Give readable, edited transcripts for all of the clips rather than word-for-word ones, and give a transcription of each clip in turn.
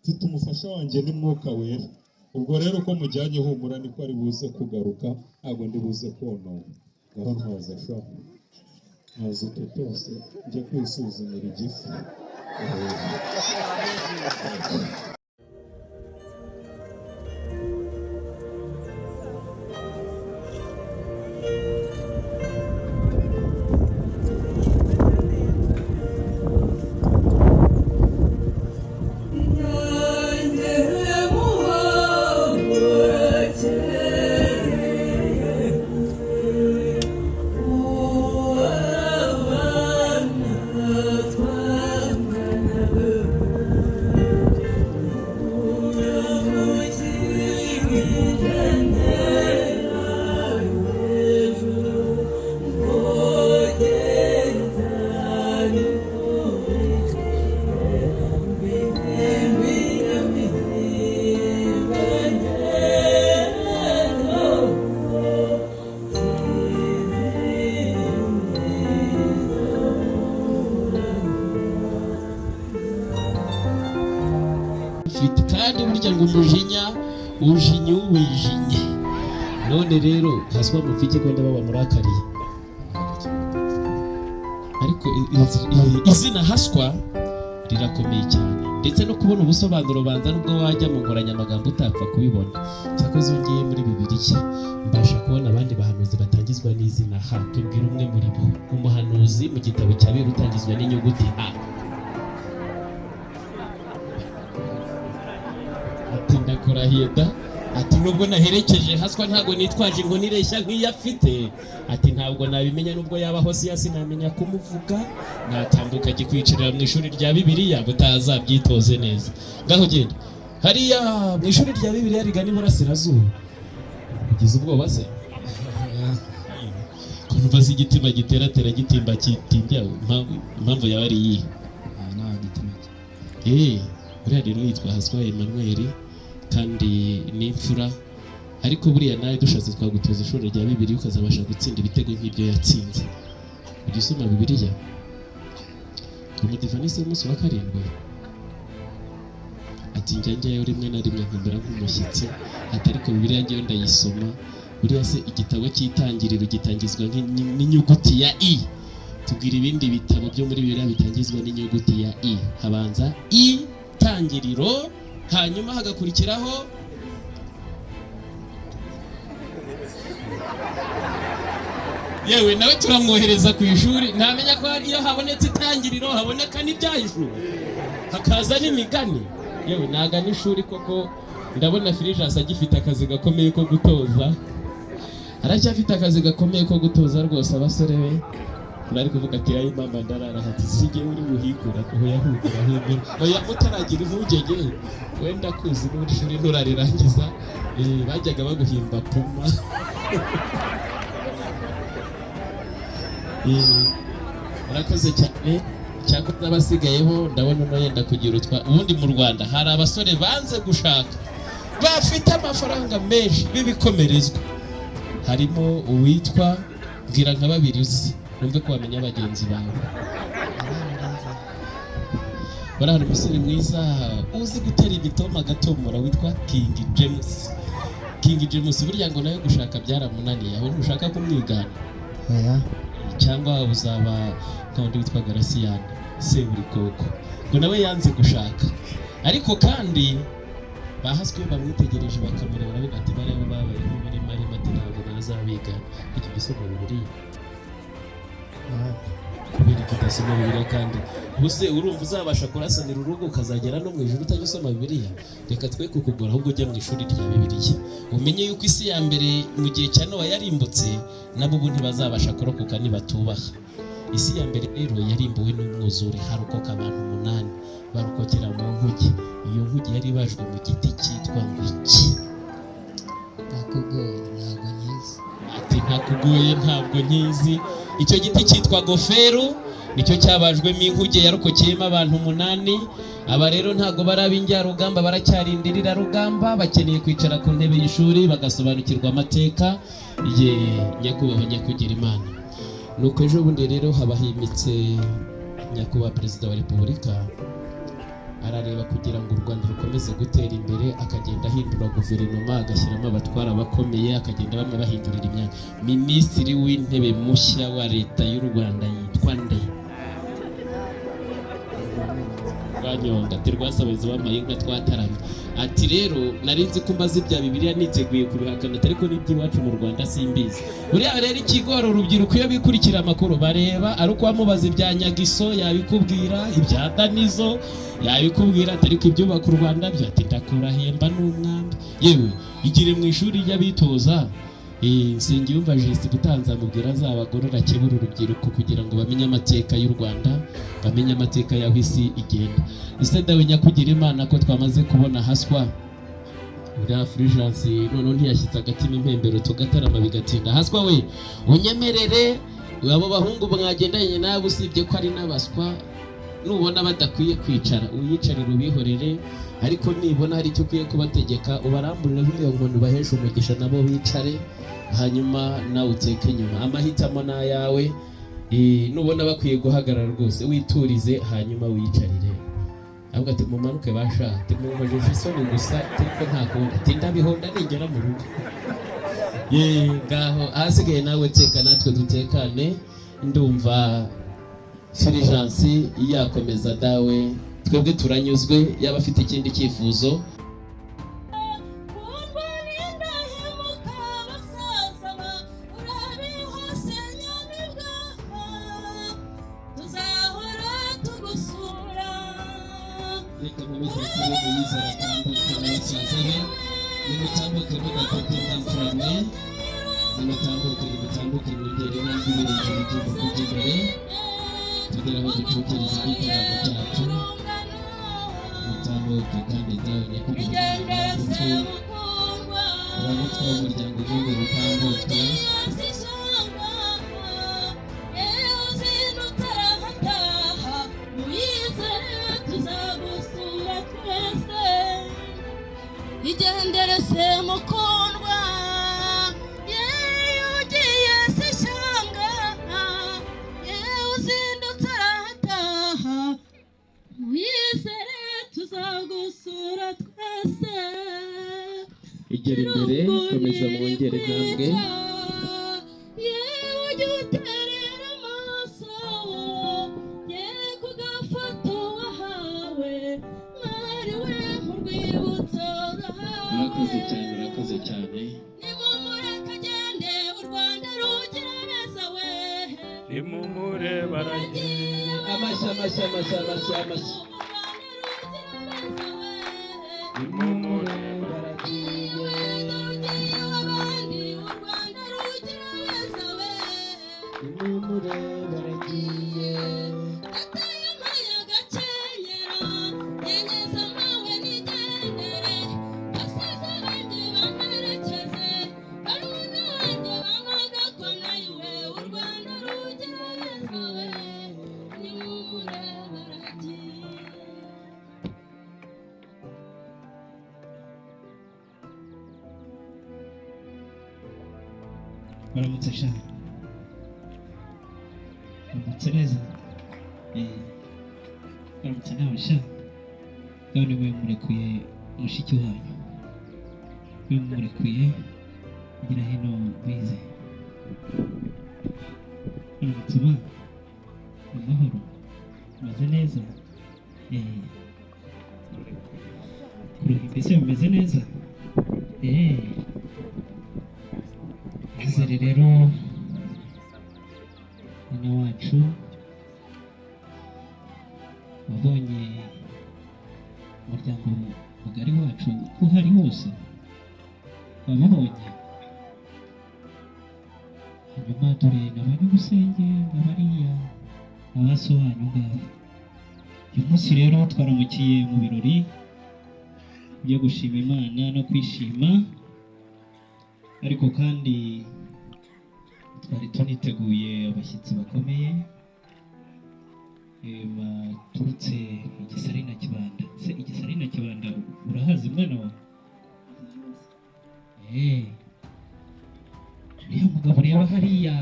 Mfite umufasha wanjye ni Mwuka Wera. Ubwo rero uko mujyanye humura niko ari buze kugaruka, ntabwo ndi buze konona. Ngaho ntwaza sha, ntazi utu twose njye kwisuzumira igifu. Mfite kandi burya ngo umujinya ujinya uwijinye. None rero haswa mufike ko ndababa murakariye, ariko izina Haswa rirakomeye cyane, ndetse no kubona ubusobanuro banza nubwo wajya mu nkoranyamagambo utapfa kubibona. Cyakoze iyo ngiye muri Bibiliya mbasha kubona abandi bahanuzi batangizwa n'izina H. Tubwira umwe muri bo, umuhanuzi mu gitabo cya Bibiliya utangizwa n'inyuguti H. Ati ndakurahiye da, ati nubwo naherekeje Haswa ntabwo nitwaje inkoni ireshya nk'iyo afite. Ati ntabwo nabimenya nubwo yaba Hosiya sinamenya kumuvuga. Natambuka agikwicarira mu ishuri rya Bibiliya butazabyitoze neza. Ngaho genda hariya mu ishuri rya Bibiliya rigana iburasirazuba. Ugize ubwoba se kumva se igitima giteratera gitimba kitimbya? Impamvu yaba ari iyihe? Buriya rero yitwa Haswa Emmanuel kandi ni imfura, ariko buriya nawe dushatse twagutoza ishuri rya Bibiliya ukazabasha gutsinda ibitego nk'ibyo yatsinze. Ujya usoma Bibiliya? Umudivanisi w'umunsi wa karindwi ati njya njyayo rimwe na rimwe nkamera nk'umushyitsi, ati ariko Bibiliya njyewe ndayisoma. Buriya se igitabo cy'Itangiriro gitangizwa n'inyuguti ya I? Tubwira ibindi bitabo byo muri Bibiliya bitangizwa n'inyuguti ya I. Habanza Itangiriro, hanyuma hagakurikiraho yewe nawe turamwohereza ku ishuri, ntamenya ko iyo habonetse Itangiriro haboneka n'Ibyahishuwe, hakaza n'Imigani. Yewe nagana ishuri koko. Ndabona Filijansi agifite akazi gakomeye ko gutoza, aracyafite akazi gakomeye ko gutoza rwose abasore be. Bari kuvuga ati ayi mama ndarara, ati sige uri buhigura. Oya hugura humura, oya mutaragira impungenge, wenda kuzi n'ubundi ishuri nturarirangiza. Bajyaga baguhimba puma. Murakoze cyane. Cyakoze abasigayeho ndabona uno yenda kugira utwa. Ubundi mu Rwanda hari abasore banze gushaka bafite amafaranga menshi b'ibikomerezwa, harimo uwitwa, mbwira nka babiri uzi wumve ko wamenya bagenzi bawe. Bari hari umusore mwiza uzi gutera imitoma agatomora witwa King James. King James burya ngo nawe gushaka byaramunaniye. Aho ntushaka kumwigana? Oya. Cyangwa uzaba nka wundi witwa Garasiyani Seburikoko, ngo nawe yanze gushaka, ariko kandi bahaswe bamwitegereje bakamureba baravuga ati bariya bo babaye nk'imirima arimo, ati ntabwo nazabigana. Iki gisoma Bibiliya? Kubera ko udasoma Bibiliya kandi ubuse urumva uzabasha kurasanira urugo ukazagera no mu ijuru utajya usoma Bibiliya? Reka twe kukugora, ahubwo ujya mu ishuri rya Bibiliya umenye yuko isi ya mbere mu gihe cya Nowa yarimbutse, nabo ubu ntibazabasha kurokoka nibatubaha. Isi ya mbere rero yarimbuwe n'umwuzure, harokoka abantu 8, barokokera mu nkuge. Iyo nkuge yari ibajwe mu giti cyitwa ngo iki? Ntakugoye ntabwo nkizi. Ati ntakugoye ntabwo nkizi. Icyo giti cyitwa goferu, nicyo cyabajwemo inkuge yarokokeyemo abantu 8. Aba rero ntabwo bari ab'injyarugamba, baracyarindirira rugamba, bakeneye kwicara ku ntebe y'ishuri bagasobanukirwa amateka ye. Nyakubahwa nyakugira Imana, nuko ejo bundi rero haba himitse nyakubahwa Perezida wa Repubulika. Arareba kugira ngo u Rwanda rukomeze gutera imbere, akagenda ahindura guverinoma, agashyiramo abatwara abakomeye, akagenda bamwe bahindurira imyanya. Minisitiri w'Intebe mushya wa Leta y'u Rwanda yitwa nde? Rwanyonga ati: "Rwasabazi, wampaye inka twataramye." Ati: "Rero nari nzi ko mbaza ibya Bibiliya niteguye kubihakana, ariko n'iby'iwacu mu Rwanda simbizi." Buriya rero ikigora urubyiruko, iyo bikurikira amakuru bareba ari uko wamubaza ibya Nyagiso yabikubwira, ibya Danizo yabikubwira, ariko ibyubaka u Rwanda byo ati: "Ndakurahemba n'umwambi." Yewe, igire mu ishuri ry'abitoza. Nsengiyumva Justin gutanza amubwira azabagorora, akebura urubyiruko kugira ngo bamenye amateka y'u Rwanda, bamenye amateka y'aho isi igenda. Ese dawe nyakugira Imana, ko twamaze kubona haswa uriya Fulgence noneho ntiyashyize agatima impembero tugatarama bigatinda? Haswa we, unyemerere abo bahungu mwagendanye nawe, usibye ko ari n'abaswa, nubona badakwiye kwicara uyicarire ubihorere, ariko nibona hari icyo ukwiye kubategeka ubaramburire nk'iyo nkoni, ubaheshe umugisha nabo bicare, hanyuma nawe uteke nyuma. Amahitamo ni ayawe. Nubona bakwiye guhagarara rwose witurize, hanyuma wiyicarire. Avuga ati: "Mumanuke basha." Ati: "Munkojeje isoni gusa," ariko nta kundi. Ati: "Ndabihonda ningera mu rugo." Ye, ngaho ahasigaye nawe teka natwe dutekane. Ndumva Fulgence yakomeza. Dawe, twebwe turanyuzwe. Yaba afite ikindi cyifuzo. Kundwa n'indahemuka basaza ba urabihose nyamibwa, tuzahora tugusura. Reka nkomeze nsabe Moyize aratambuke na basaza be. Nimutambuke mudatete nta mwe, nimutambuke, nimutambuke, mwongere intambwe ibirenge bibyumva kujya imbere, tugere aho ducukereza igitaramo cyacu. Mutambuke kandi dawe nyakugira Igendere Imana, mukundwa. uramutwe w'umuryango uvuga utambuke. Igendere se mukundwa, yewe ugiye se ishyanga, yewe uzindutse arahataha, muyizere tuzagusura twese. Igera imbere, komeza mwongere intambwe. Yewe ujye uterera amaso yewe ku gafoto wahawe mwari we mu rwibutso rwawe. Urakoze cyane, urakoze cyane. Nimumureke agende, u Rwanda rugira beza we. Nimumure baragiye. Amashyi, amashyi, amashyi, amashyi, amashyi! U Rwanda rugira beza we. Nimumure. Baragiye. Rugiye abandi, u Rwanda rugira beza we. Nimumure baragiye. Ateye agakenyero nyenyeza mawe nigendere, basaza banjye bamperekeze, barumuna banjye bamagakona iwe, u Rwanda rugira beza we. Nimumure baragiye. Baramutse sha, baramutse neza. Baramutse nawe sha. None mwe murekuye mushiki wanyu, mwe murekuye gira hino bize. Baramutse ba, amahoro, meze neza. Ku ruhimbi se bimeze neza? Izere rero mwana wacu, wabonye umuryango mugari wacu uko uhari wose, wabibonye. Hanyuma dore na ba nyir'ubusenge na bariya na ba so wanyu ngabo. Uyu munsi rero twaramukiye mu birori byo gushima Imana no kwishima, ariko kandi twari tuniteguye abashyitsi bakomeye baturutse i Gisari na Kibanda. Se i Gisari na Kibanda urahazi mwana wawe? Uriya mugabo ureba hariya,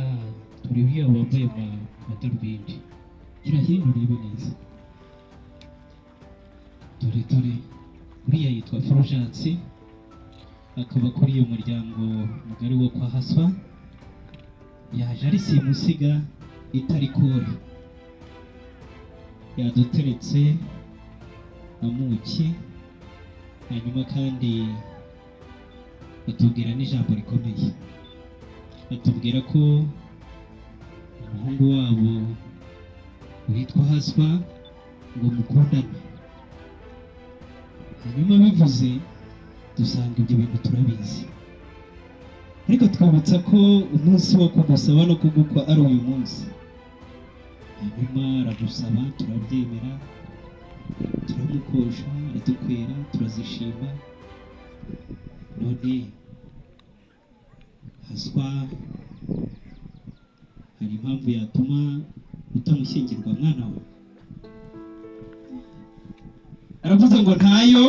turi uriya wambaye amadarubindi, gira hino urebe neza. Dore dore uriya yitwa Fulgence, akaba akuriye umuryango mugari wo kwa Haswa. Yaje ari simusiga itari kore, yaduteretse amuki, hanyuma kandi atubwira n'ijambo rikomeye, atubwira ko umuhungu wabo witwa Haswa ngo mukundane. Hanyuma bivuze dusanga ibyo bintu turabizi, ariko twibutsa ko umunsi wo kugusaba no kugukwa ari uyu munsi. Hanyuma aradusaba turabyemera, turamukosha, aradukwera, turazishima. None Haswa, hari impamvu yatuma utamushyingirwa mwana we? Aravuze ngo ntayo.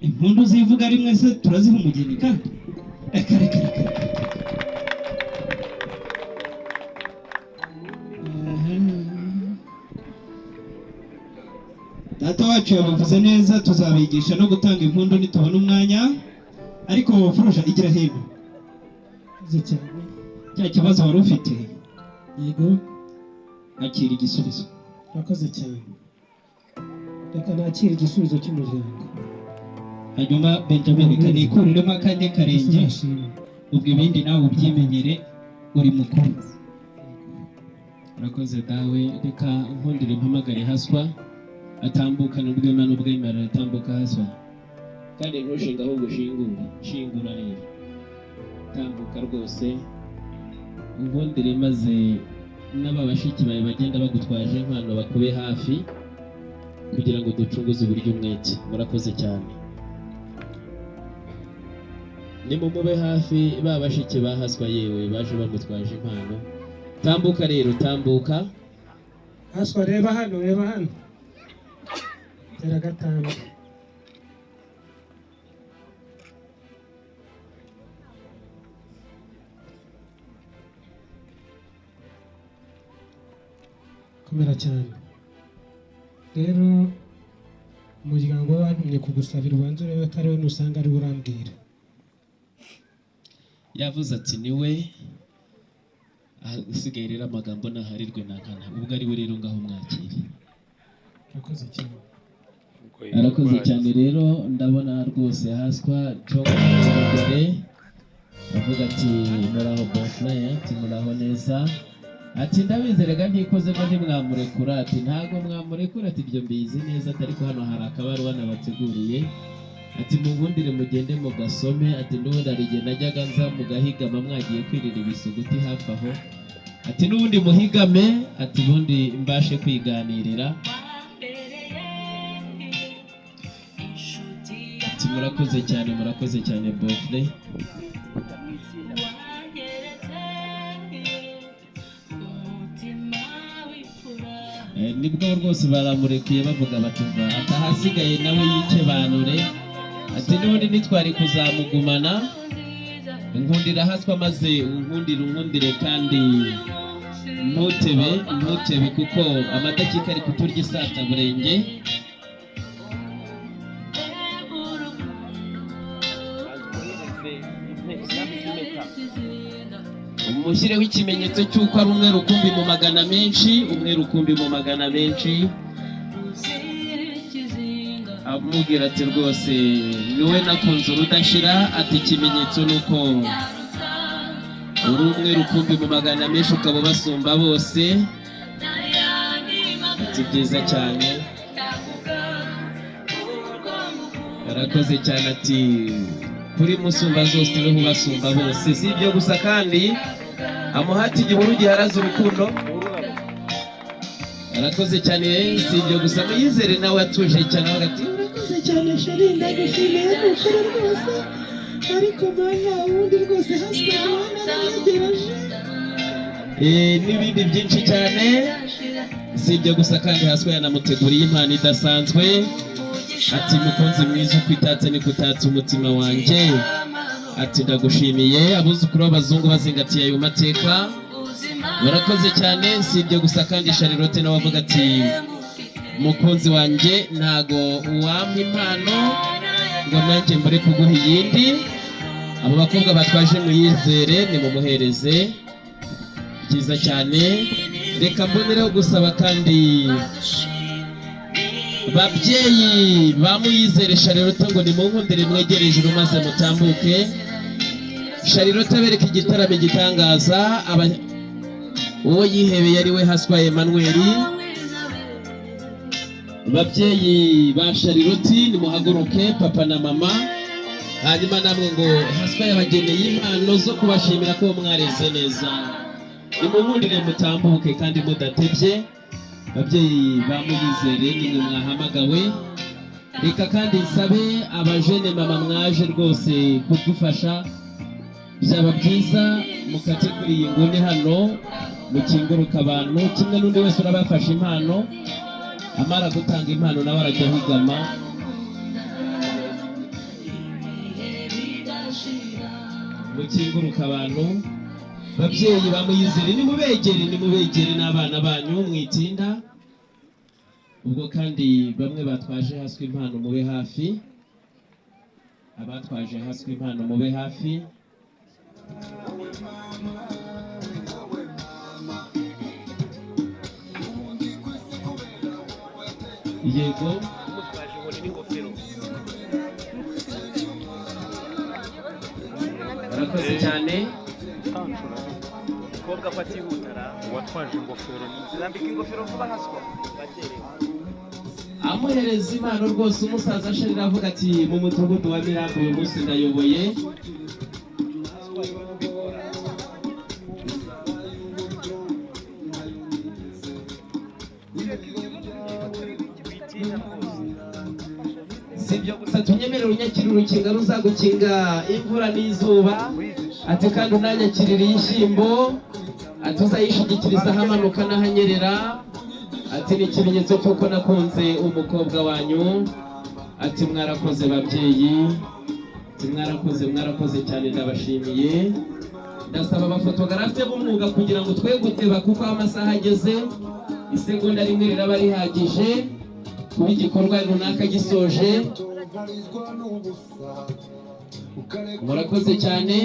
Impundu zivuga rimwe se turaziha umugeni kandi? Reka reka reka reka. Data wacu yabivuze neza, tuzabigisha no gutanga impundu nitubona umwanya. Ariko Furusha, igira hino. Murakoze cyane. Cya kibazo wari ufite, Yego. akira igisubizo. Murakoze cyane. Reka nakire igisubizo cy'umuryango. Hanyuma Benjamin, reka nikuriremo akanjye karenge, Tuzashima. ubwo ibindi nawe ubyimenyere, uri mukuru. Urakoze dawe. Reka nkundire mpamagare Haswa atambukana urwema n'ubwemera. Aratambuka Haswa, kandi ntushinge ahubwo ushingure, shingura rero, tambuka rwose. Nkundire maze n'aba bashiki bawe bagenda bagutwaje inkwano bakube hafi kugira ngo ducunguze uburyo umwete. Murakoze cyane, nimumube hafi ba bashiki ba Haswa, yewe baje bamutwaje impano. Tambuka rero, tambuka. Haswa, reba hano, reba hano, tera gatanu. Komera cyane. Rero umuryango we wantumye kugusabira, ubanza urebe ko ariwe, nusanga ariwe urambwira. Yavuze ati niwe. Ahasigaye rero amagambo naharirwe na nkana, ubwo ari we rero ngaho mwakire. Murakoze cyane. Arakoze cyane. Rero ndabona rwose Haswa congo imbere, avuga ati muraho bonfrère, ati muraho neza, ati ndabizi rega ntikozemo ntimwamurekura, ati ntago mwamurekura, ati ibyo mbizi neza, ati ariko hano hari akabaruwa nabateguriye, ati mungundire mugende mugasome, ati n'ubundi hari igihe najyaga nza mugahigama mwagiye kwirira ibisuguti hafi aho, ati n'ubundi muhigame, ati ubundi mbashe kwiganirira, ati murakoze cyane, murakoze cyane bofre. Nibwo rwose baramurekuye, bavuga batuva ati ahasigaye nawe yikebanure, ati n'ubundi ntitwari kuzamugumana. Nkundira Haswa, maze unkundire unkundire kandi ntutebe ntutebe, kuko amadakika ari kuturya isataburenge. Umushyireho ikimenyetso cy'uko ari umwe rukumbi mu magana menshi, umwe rukumbi mu magana menshi. Amubwira ati rwose niwe nakunze urudashira, ati ikimenyetso ni uko uri umwe rukumbi mu magana menshi, ukaba ubasumba bose, ati byiza cyane, arakoze cyane, ati kuri musumba zose niho ubasumba bose. Si ibyo gusa kandi amuhati igihuru giharaze urukundo. Arakoze cyane. Si ibyo gusa, muyizere nawe atuje cyane, avuga ati urakoze cyane chéri, ndagushimiye ni ukuri rwose, ariko mana ubundi rwose Haswa niwe narayegereje. N'ibindi byinshi cyane. Si ibyo gusa kandi Haswa yanamuteguriye impano idasanzwe, ati mukunzi mwiza, uko itatse niko utatse umutima wanjye, ati ndagushimiye. Abuzukuru b'abazungu bazingatiye ayo mateka. Murakoze cyane. Si ibyo gusa kandi, Charlotte nawe avuga ati: "Mukunzi wanjye, ntago wampa impano ngo nanjye mbure kuguha iyindi." Abo bakobwa batwaje Muyizere nimumuhereze. Byiza cyane. Reka mbonereho gusaba kandi babyeyi ba Muyizere Charlotte ngo nimunkundire mwegere ijuru maze mutambuke. Charlotte abereka igitaramo igitangaza uwo yihebeye ari we Haswa Emmanuel. Babyeyi ba Charlotte, nimuhaguruke, papa na mama. Hanyuma namwe ngo Haswa yabageneye impano zo kubashimira ko mwareze neza. Nimunkundire mutambuke kandi mudatebye. Babyeyi ba Muyizere, nimwe mwahamagawe. Reka kandi nsabe abajene mama mwaje rwose kudufasha, byaba byiza mukate kuri iyi nguni hano, mukinguruka abantu kimwe n'undi wese urabafasha impano. Amara gutanga impano nawe arajya ahigama. Mukinguruka abantu. Babyeyi ba Muyizere, nimubegere, nimubegere n'abana banyu, mwitinda. Ubwo kandi bamwe batwaje Haswa impano mube hafi, abatwaje Haswa impano mube hafi. Yego. Umutwaje inkoni n'ingofero. Barakoze cyane. Umukobwa ko atihutara. Uwatwaje ingofero. Zambika ingofero vuba, Haswa bakerewe. Amuhereza impano rwose, umusaza asharira avuga ati: "Mu mudugudu wa Mirambo uyu munsi ndayoboye." Haswa niwe ubikora. Witinda rwose. Si ibyo gusa, tunyemerere unyakira urukinga ruzagukinga imvura n'izuba. Ati: "Kandi unanyakirira ibishyimbo." Ati: "Uzayishingikiriza ahamanuka n'ahanyerera." Ati: "Ni ikimenyetso cy'uko nakunze umukobwa wanyu." Ati: "Mwarakoze babyeyi." Ati: "Mwarakoze, mwarakoze cyane, ndabashimiye." Ndasaba abafotogarafe b'umwuga kugira ngo twe guteba, kuko aho amasaha ageze isegonda rimwe riraba rihagije kuba igikorwa runaka gisoje. Murakoze cyane.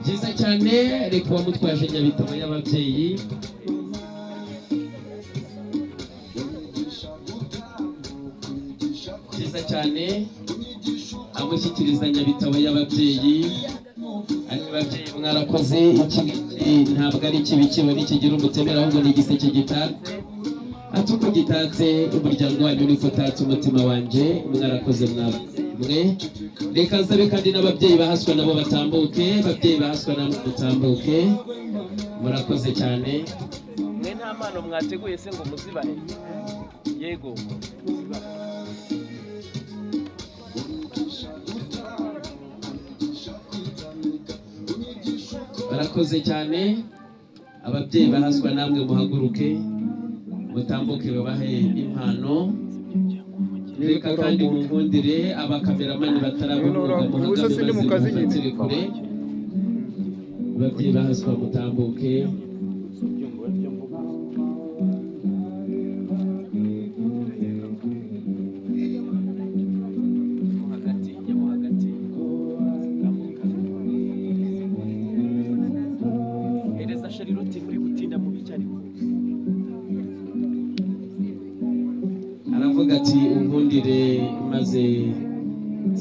Byiza cyane. Reka uwamutwaje nyabitabo y'ababyeyi. Byiza cyane, amushyikiriza nyabitabo y'ababyeyi. Ati: "Babyeyi, mwarakoze. Iki ngiki ntabwo ari ikibi kibona kigira umutemera, ahubwo ni igiseke gitatse." Ati: "Uko gitatse umuryango wanyu niko utatse umutima wanjye. Mwarakoze mwe." Reka nsabe kandi n'ababyeyi bahaswa nabo batambuke. Ababyeyi bahaswa nabo mutambuke, murakoze cyane. Mwe nta mpano mwateguye se ngo muzibahe? Yego. Barakoze cyane. Ababyeyi bahaswa namwe muhaguruke mutambuke babahe impano. Reka kandi munkundire abakameramani batarabumwuga muhagame maze mufatire kure. Ababyeyi bahaswa mutambuke. Mo hagati, jya mo hagati. Tambuka. Hereza Charlotte, muri gutinda mu biki ariko? Aravuga ati: "Unkundire maze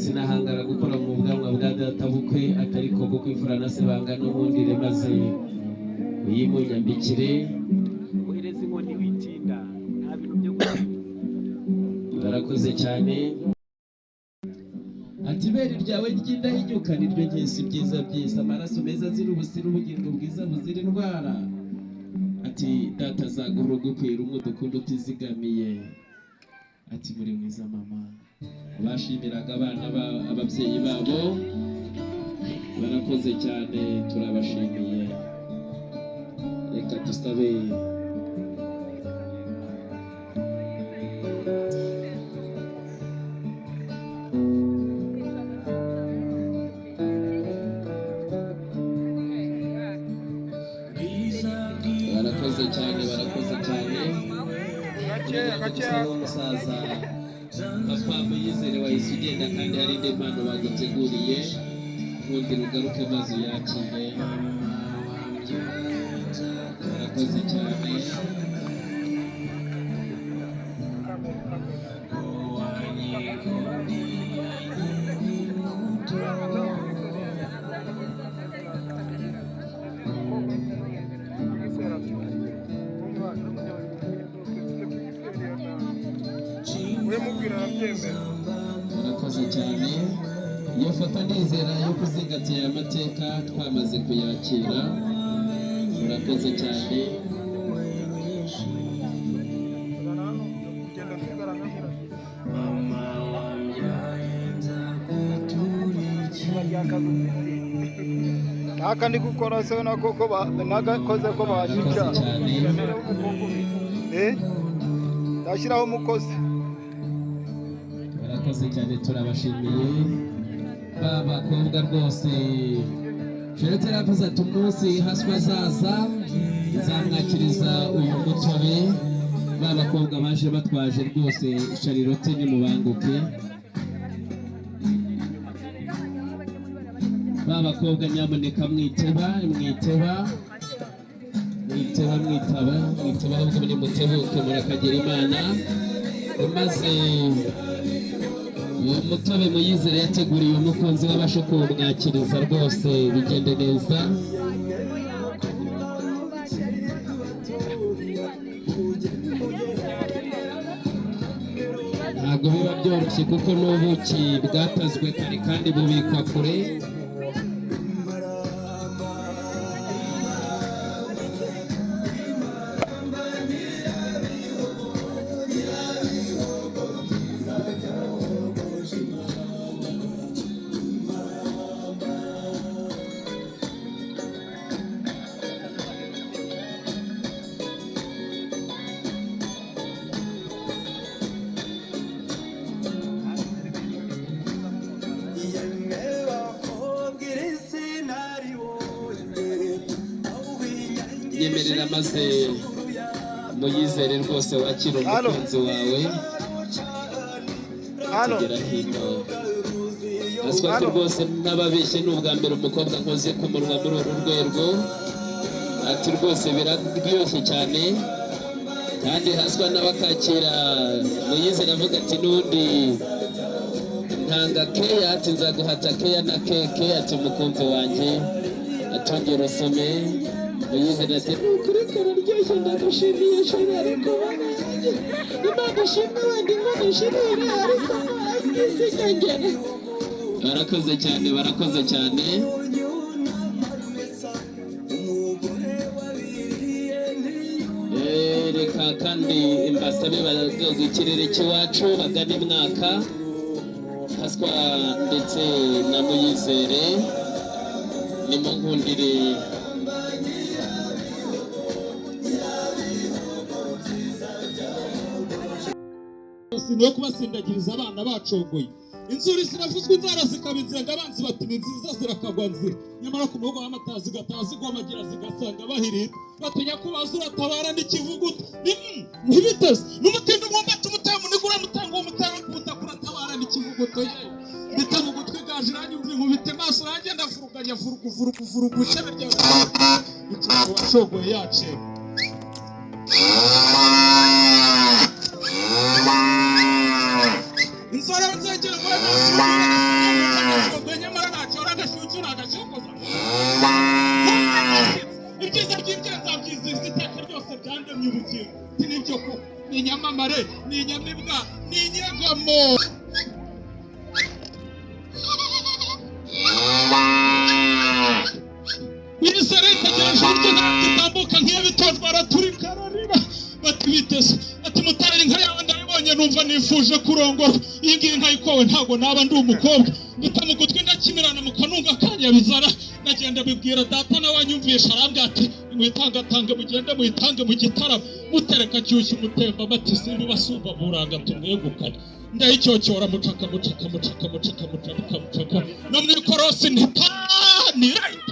sinahangara gukora mu bwanwa bwa data bukwe, atari ko kuko imfura na se bangana. Unkundire maze uyimunyambikire." Muhereza inkoni, witinda, nta bintu byo gutinda. Barakoze cyane. Ati: "Ibere ryawe ry'indahinyuka niryo nkesi ibyiza byisi, amaraso meza azira ubusira, ubugingo bwiza buzira indwara." Ati: "Data azaguha urugukwira umwe dukunda utizigamiye." Ati: "Muri mwiza mama." Bashimiraga abana ababyeyi babo, barakoze cyane, turabashimiye. Reka dusabe barakoze cyane, barakoze cyane. Dusabe umusaza papa Muyizere wahise ugenda, kandi hari indi mpano baguteguriye. Nkundira ugaruke maze uyakire. Barakoze cyane. Murakoze cyane. Iyo foto ndizera yo kuzingatira aya mateka twamaze kuyakira. Murakoze cyane. Aka ndi gukora se nako ko nagakoze ko bashica. Ndashyiraho umukozi. Barakoze cyane, turabashimiye ba bakobwa rwose. Charlotte yaravuze ati umunsi Haswa azaza nzamwakiriza uyu mutobe. Ba bakobwa baje batwaje rwose Charlotte, nimubanguke. Ba bakobwa nyamuneka mwiteba, mwiteba, mwiteba, mwitaba, mwiteba, ahubwo nimutebuke murakagira Imana. Maze uwo mutobe Muyizere yateguriye umukunzi w'abashe kuwumwakiriza rwose bigende neza. Ntabwo biba byoroshye kuko n'ubuki bwatazwe kare kandi bubikwa kure. Nyemerera maze Muyizere rwose wakira umukunzi wawe. Tugera hino Aswa ati rwose n'ababeshye ni ubwa mbere umukobwa nkoze ku munwa muri uru rwego. Ati rwose biraryoshye cyane. Kandi Haswa nawe akakira Muyizere avuga ati n'undi ntanga keya, ati nzaguhata keya na keke, ati umukunzi wanjye atongera usome. Muyizere ati ni ukuri kararyoshye, ndagushimiye sheri, ariko bana yanjye Imana ishimwe wenda inkono ishirire, ariko ntisigangere. Barakoze cyane, barakoze cyane. Reka kandi mbasabe badoga ikirere cy'iwacu bagane mwaka Haswa ndetse na Muyizere, nimunkundire. Ni kubasindagiriza abana bacogoye. Inzuri ziravuzwa, inzara zikaba inzenga, abanzi bati ni nziza zirakagwa nzira. Nyamara ku muhogo w'amata zigataha zigwamagira zigasanga bahirira, batinya kubaza uratabara n'ikivuguto ntibiteze n'umutindi umwumbati umuteye umuniga uramutanga uwo mutera ubutaka uratabara n'ikivuguto. Yewe ndetse mu gutwi ganje iranyumva inkubite maso nanjye ndavuruganya vurugu vurugu vurugu ishami rya ikintu wacogoye yaceka. Inzora nzegera muri nyamara ntacyo agashyushyu ntagashyukoza. Ibyiza by'ibyenza byizihiza iteka ryose byandemye ubugingo. Nibyo koko ni inyamamare, ni inyamibwa, ni inyegamo. Minisiteri itegereje uburyo ntabwo itambuka nk'iyo bitojwe araturika ararira. Bati biteze, ati mutara inka yawe ndayibonye Nanjye numva nifuje kurongora. Iyi ngiyi ntayikowe ntabwo naba ndi umukobwa. Mpita mu gutwi ndakimirana mu kanunga kanyabizara. Ndagenda bibwira data, nawe anyumvisha arambwira ati mwitangatange mugende muyitange mu gitaramo, mutereka cyushyu umutemba bati simbi basumba buranga tumwegukane. Ndayicyocyora mucaka mucaka mucaka mucaka mucaka mucaka no mu ikorosi ntitani right.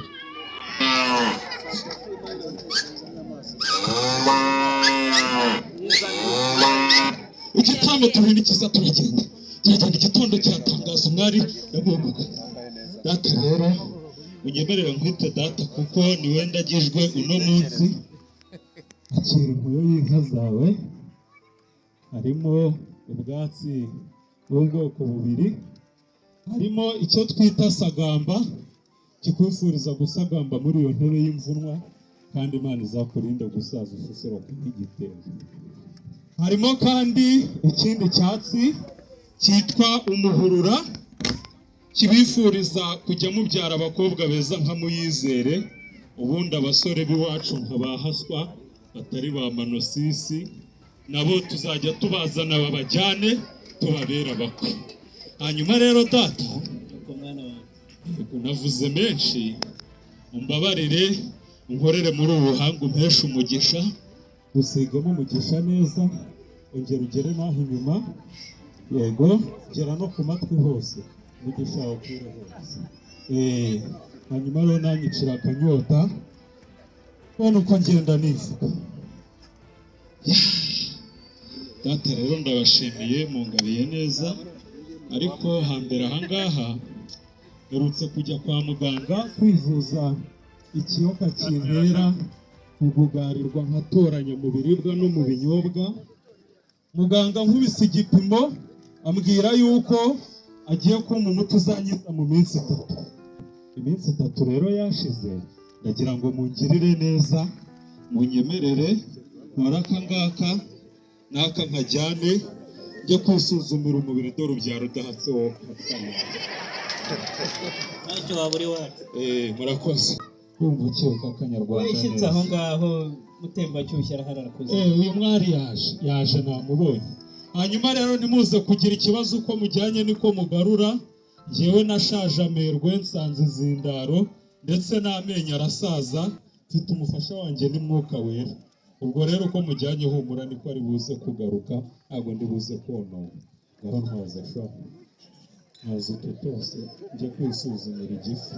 Igitambo turinikiza, turagenda turagenda, igitondo kiratangaza umwari ndamwunguka. Data rero unyemerere nkwite data kuko niwe ndagijwe uno munsi. Akira inkuyo y'inka zawe, harimo ubwatsi bw'ubwoko bubiri, harimo icyo twita sagamba kikwifuriza gusagamba muri iyo ntebe y'imvunwa, kandi Imana izakurinda gusaza ususuruka nk'igitebo. Harimo kandi ikindi cyatsi cyitwa umuhurura kibifuriza kujya mubyara abakobwa beza nka Muyizere, ubundi abasore b'iwacu nka ba Haswa batari ba Manosisi nabo tuzajya tubazana babajyane tubabera abakwe. Hanyuma rero data, yego navuze menshi, umbabarire unkorere muri ubu buhanga umpeshe umugisha, usigemo umugisha neza, ongera ugere n'aho inyuma, yego gera no ku matwi hose, umugisha wawe ukwire hose. Hanyuma rero nanyicira akanyota, ubona uko ngenda nivuga. Data rero ndabashimiye mungabiye neza, ariko hambere ahangaha mperutse kujya kwa muganga kwivuza ikiyoka kintera kugugarirwa nkatoranya mu biribwa no mu binyobwa. Muganga nkubise igipimo ambwira yuko agiye kumpa umuti uzanyiza mu minsi 3. Iminsi 3 rero yashize, ndagira ngo mungirire neza, munyemerere nkore aka ngaka n'aka nkajyane njye kwisuzumira umubiri, dore ubyaro udahatse wowe. Ntacyo waba uri wacu. Murakoze. Kumva ukibuka akanyarwanda Wishyitse aho ngaho mutembacyushyu arahari arakuze. Uyu mwari yaje namubonye. Hanyuma rero nimuze kugira ikibazo uko mujyanye niko mugarura. Njyewe nashaje amerwe nsanze izindaro ndetse n'amenyo arasaza, mfite umufasha wanjye ni Mwuka Wera. Ubwo rero uko mujyanye humura niko ari buze kugaruka, ntabwo ndi buze konona. Ngaho ntwaza sha, ntazi utu twose njye kwisuzumira igifu.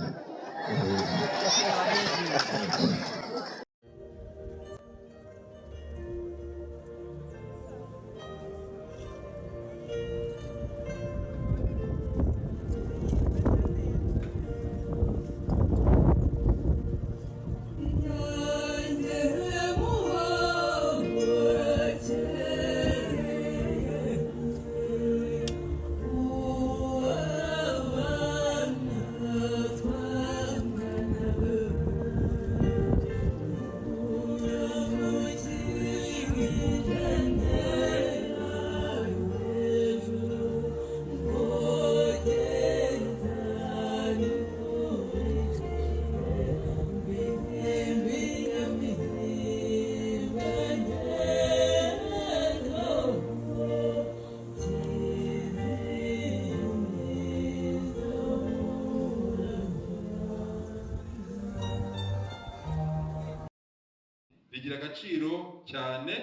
Rigira agaciro cyane,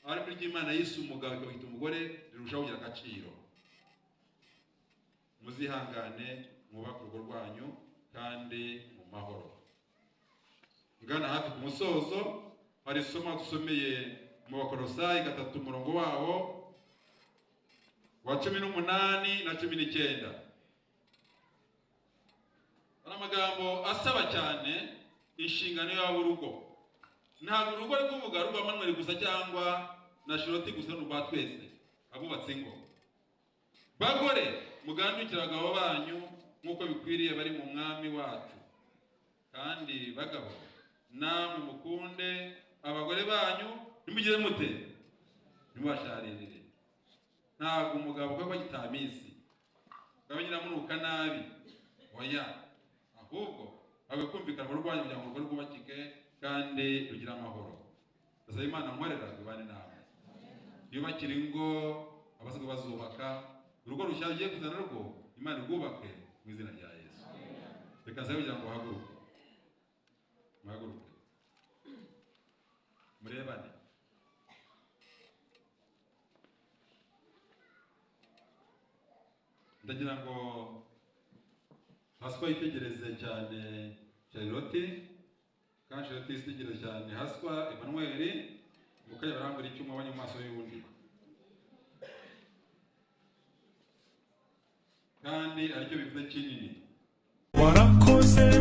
ariko ry'Imana yise umugabo ikabita umugore rirushaho kugira agaciro. Muzihangane mwubake urugo rwanyu kandi mu mahoro. Ngana hafi ku musozo, hari isomo dusomeye mu Bakolosayi 3 umurongo wawo wa 18 na 19. Hari amagambo asaba cyane inshingano y'urugo. Ntabwo urugo ari kuvuga rwa Manuel gusa cyangwa na Shiroti gusa, n'urwa twese abubatse ingo. Bagore mugandukira abagabo banyu nk'uko bikwiriye bari mu mwami wacu, kandi bagabo namwe mukunde abagore banyu, ntimugire mute ntimubasharirire. Ntabwo umugabo kuko agitamizi ngabo nyiramunuka nabi, oya, ahubwo agakumvikana mu rwanyu kugira ngo urugo rwubakike kandi rugira amahoro. Ndasaba Imana nkorera ibane nawe. Yubakire ingo abasanzwe bazubaka. Urugo rushya rugiye kuzana rwo, Imana irwubake mu izina rya Yesu. Reka nsabe kugira ngo muhaguruke, muhaguruke, murebane. Ndagira ngo Haswa yitegereze cyane Charlotte, kandi Charlotte yitegereze cyane Haswa Emmanuel. Mukajya barambura icyuma abonye mu maso y'undi, kandi aricyo bivuze kinini. Warakoze.